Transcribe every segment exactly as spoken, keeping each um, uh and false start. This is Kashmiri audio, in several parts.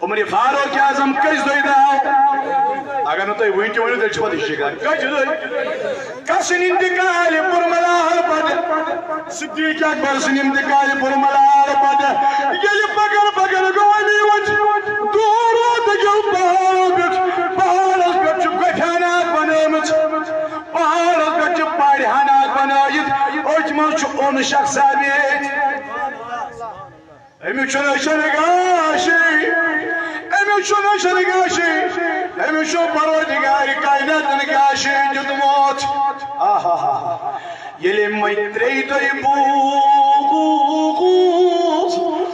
عمر فاروق اعظم کٔژِ دۄہہِ درٛاو؟ اگر نہٕ تُہۍ وٕنہِ تہِ ؤنِو، تیٚلہِ چھِ پتہٕ یہِ شِکایت۔ کٔژِ دۄہہِ؟ کسٕنۍ انتقال پوٚر ملال پتہٕ، صدیق اکبر سٕنٛدِ انتقال پوٚر ملال پتہٕ، ییٚلہِ پکان پکان گوٚو اَمی وَتہِ، دوٗر ووت أکِس پہاڑس پٮ۪ٹھ، پہاڑس پٮ۪ٹھ چھُ گۄپھِ ہنا بنٲومٕژ، پہاڑس پٮ۪ٹھ چھِ پارِ ہنا بنٲوِتھ، أتھۍ منٛز چھُ اوٚن شخصا بیٚیہِ۔ أمِس چھُنہٕ أچھن گاشٕے، أمِس چھُنہٕ أچھن گاشٕے، أمِس چھُ پروردگار کائناتن گاشٕے دیُتمُت۔ آہا۔ ییٚلہِ أمۍ وۄنۍ ترٛیٚیہِ دۄہہِ بوٗز،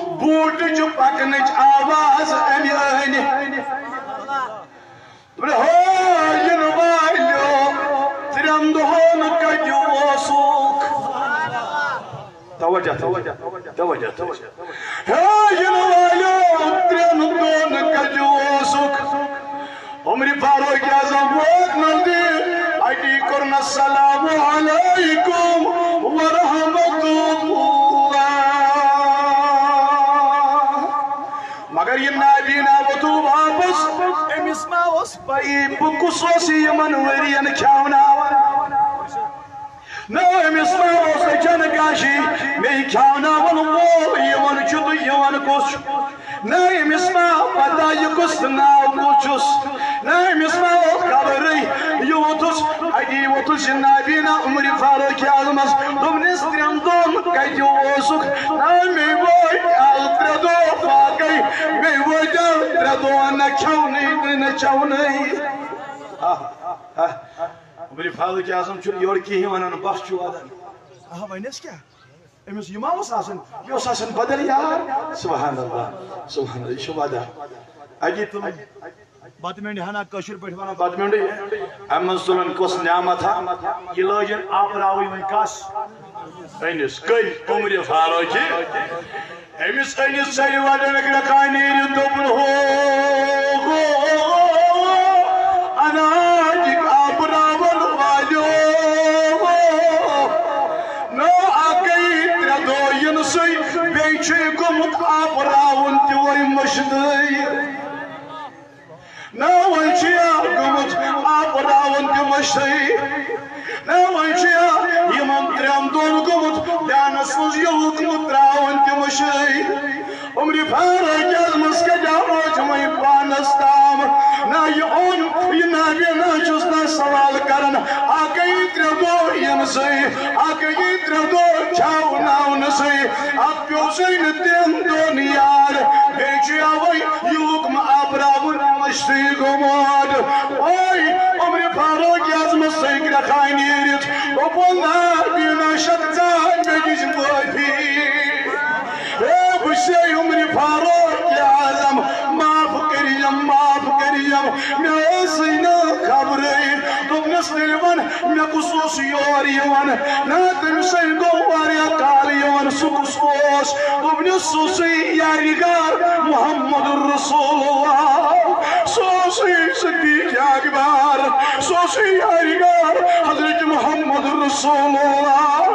بوٗٹہٕ چھُ پکنٕچ آواز أمۍ أنۍ۔ دوٚپُن، ہو، یِنہٕ والیو، ترٛٮ۪ن دۄہَن کَتہِ اوسُکھ؟ توجہ، توجہ، توجہ، توجہ۔ ہے، یِنہٕ والیو، ترٛٮ۪ن دۄہَن کَتہِ اوسُکھ؟ عمر فاروق اعظم ووت نزدیٖک، اَتی کوٚرُن، السلام علیکم ورحمۃ اللہ۔ مگر یہِ نابینا ووٚتھُن واپس، أمِس ما اوس پَیی بہٕ کُس اوس یِمن ؤرین کھیاوناوان؟ نہ أمِس ما اوس أچھن گاشٕے، مےٚ کھیاوناوان وول یِوان چھُ تہٕ یِوان کُس چھُ؟ نہ أمِس ما پتہ یہِ کُس تہٕ ناو کُس چھُس؟ نہ أمِس ما اوس خبرٕے، یہِ ووٚتھُس، اَتی ووٚتھُس یہِ نابینا عمر فاروق اعظمس، دوٚپنس، ترٛٮ۪ن دۄہن کَتہِ اوسُکھ؟ نہ مےٚ وٲتۍ از ترٛےٚ دۄہ فاقے، مےٚ وٲتۍ از ترٛےٚ دۄہ نہ کھیونٕے تہٕ نہ چونٕے۔ آہ، آہ۔ عمر فاروق اعظم چھُنہٕ یورٕ کِہیٖنۍ وَنان، بس چھُ وَدان۔ آ، وۄنۍ ٲس کیٛاہ؟ أمِس یہِ ما اوس آسان؟ یہِ اوس آسان بدل یار۔ سبحان اللہ، سبحان اللہ، یہِ چھُ وَدان۔ اَتی تُل بَتہٕ مٮ۪نٛڈِ ہنا، کٲشِر پٲٹھۍ وَنان بَتہٕ مٮ۪نٛڈٕے۔ اَمہِ منٛز تُلُن کۄس نعمت ہا؟ یہِ لٲجِن آپراوٕنۍ وۄنۍ کَس؟ أمِس کٔمۍ؟ عمر فاروقی۔ أمِس أنِس ژَرِ وَٹَن کرٛٮ۪کھان نیٖرِتھ دوٚپُن، ہو، ہو، اناجِک آپراوَن والیو، نہ اَکٕے ترٛےٚ دۄہ یِنہٕ سٕے، بیٚیہِ چھُے گوٚمُت آپراوُن تہِ وۄنۍ مٔشدٕے۔ نہ وۄنۍ چھُ یا گوٚمُت آپراوُن تہِ مٔشدٕے۔ نہ وۄنۍ چھُ یا یِمن ترٛٮ۪ن دۄہن گوٚمُت دیانس منٛز یہِ حُکمہٕ ترٛاوُن تہِ مٔشدٕے۔ عمر فاروق اعظمس کتہِ روزِ وۄنۍ پانس تام؟ نہ یہِ اوٚن، یہِ نابینا چھُس نہ سوال کران۔ اَکٕے ترٛےٚ دۄہ یِنہٕ سٕے، اَکٕے ترٛےٚ دۄہ کھیاوناونہٕ سٕے، اَتھ پیوٚو سٕے نہٕ ترٛٮ۪ن دۄہن یار۔ بیٚیہِ چھُ اَوَے یہِ حُکمہٕ آپراوُن مٔشدٕے گوٚمُت۔ اوے عمر فاروق اعظمس سٕے کرٛٮ۪کھان نیٖرِتھ، دوٚپُن، نابینا شخصا، مےٚ دِژ معٲفی۔ ہے، بہٕ چھُسے عمر فاروق اعظم، معاف کٔرِم، معاف کٔرِم، مےٚ ٲسٕے نہٕ خبرٕے۔ دوٚپنَس، تیٚلہِ وَن، مےٚ کُس اوس یور یِوان؟ نہ، تٔمِس ہے گوٚو واریاہ کال یِوان، سُہ کُس اوس؟ دوٚپنَس، سُہ اوسُے یارِ غار محمد رسول اللہ، سُہ اوسُے صدیق اکبر، سُہ اوسُے یارِ غار حضرت محمد رسول اللہ۔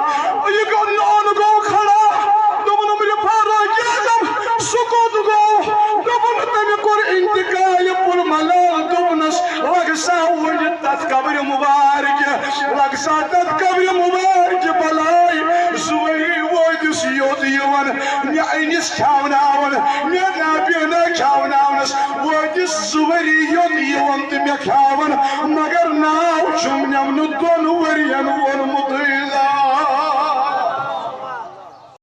یہِ گوٚو، نون گوٚو کھڑا، دوٚپُن، عمر فاروق اعظم، سُہ کوٚت گوٚو؟ دوٚپُن، تٔمۍ کوٚر انتقال پُر ملال۔ دوٚپنَس، لگ سا وۄنۍ تَتھ قبرِ مُبارکہِ، لگ سا تَتھ قبرِ مُبارکہِ بلایہِ۔ زٕ ؤری وٲتِس یوٚت یِوان، مےٚ أنِس کھیٛاوناوان، مےٚ نابینا کھیٛاوناونَس وٲتِس زٕ ؤری یوٚت یِوان تہٕ مےٚ کھیٛاوان، مگر ناو چھُم نِمنہٕ دۄن ؤرین ووٚن۔